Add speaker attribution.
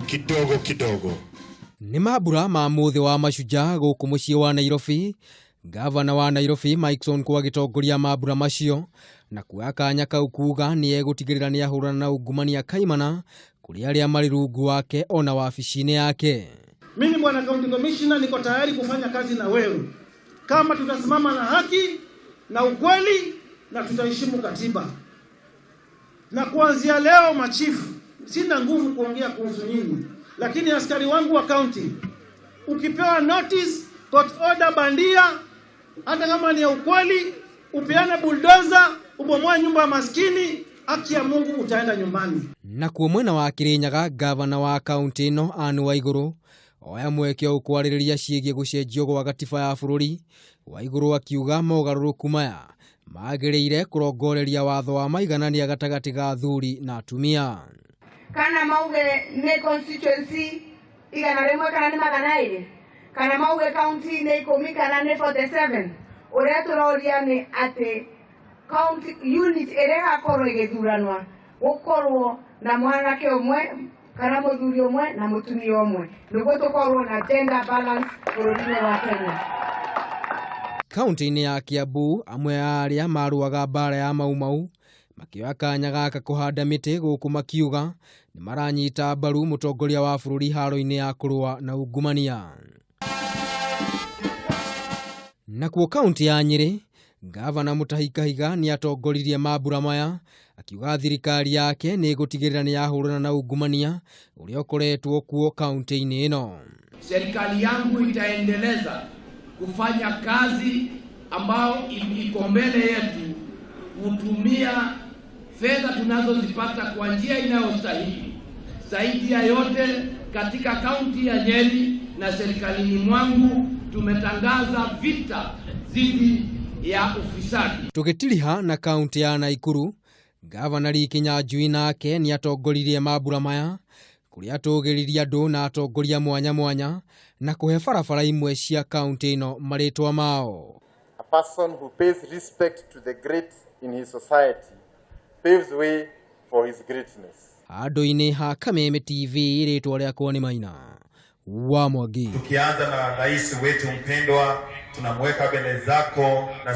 Speaker 1: Kidogo kidogo.
Speaker 2: Nĩ mambura ma mũthĩ wa mashujaa gũkũ mũciĩ wa Nairobi. Gavana wa Nairobi Mike Sonko agĩtongoria mambura macio na kuoya kanya kau kuga nĩ egũtigĩrĩra nĩ ahũrana na ungumania kaimana kũrĩ arĩa marĩ rungu wake ona wabici-inĩ yake.
Speaker 3: Mimi bwana county commissioner, niko tayari kufanya kazi na wewe kama tutasimama na haki na ukweli na tutaheshimu katiba. Na kuanzia leo machifu, sina nguvu kuongea kuhusu nyinyi, lakini askari wangu wa county, ukipewa notice, court order bandia, hata kama ni ya ukweli, upeane bulldozer, ubomoe nyumba ya maskini, haki ya Mungu utaenda nyumbani.
Speaker 2: Nakuo mwena wa Kirinyaga, gavana wa kaunti ĩno Anne Waiguru oya mweke ũkwarĩrĩria ciĩgiĩ gũcenjio gwa gatiba ya bũrũri. Waiguru akiuga mogarũrũku maya magĩrĩire kũrongoreria watho wa maiganania gatagatĩ ga athuri na atumia.
Speaker 4: Kana mauge nĩ constituency 100 kana nĩ 200, kana mauge county nĩ 10 kana nĩ 47, ũrĩa tũroria nĩ atĩ county unit ĩrĩa ĩgakorwo ĩgĩthuranwa gũkorwo na mwanake ũmwe kana mũthuri ũmwe na mũtumia ũmwe, nĩguo tũkorwo na gender balance bũrũri-inĩ wa Kenya.
Speaker 2: Kaunti-inĩ ya Kiambu, amwe a arĩa marũaga mbara ya Mau Mau makĩoya kanya gaka kũhanda mĩtĩ gũkũ makiuga nĩ maranyita mbaru mũtongoria wa bũrũri haro-inĩ ya kũrũa na ungumania. Nakuo kaunti ya Nyĩrĩ, gavana Mutahi Kahiga nĩ atongoririe mambura maya akiuga thirikari yake nĩ ĩgũtigĩrĩra nĩ yahũrana na ungumania ũrĩa ũkoretwo kuo kaunti-inĩ ĩno.
Speaker 5: Serikali yangu itaendeleza kufanya kazi ambayo iko mbele yetu, kutumia fedha tunazozipata kwa njia inayostahili. Zaidi ya yote, katika kaunti ya Nyeri na serikalini mwangu tumetangaza vita dhidi ya ufisadi.
Speaker 2: Tũgĩtiriha na kaunti ya Naikuru, gavana Lee Kinyanjui nake nĩ atongoririe mambura maya kũrĩa atũgĩririe andũ na atongoria mwanya mwanya na kũhe barabara imwe cia kaunti ĩno marĩtwa mao.
Speaker 6: A person who pays respect to the great in his society paves way for his greatness.
Speaker 2: Handũ-inĩ ha Kameme TV, rĩtwa rĩakwa nĩ Maina wa Mwangi.
Speaker 1: Tukianza na rais wetu mpendwa, tunamweka mbele zako na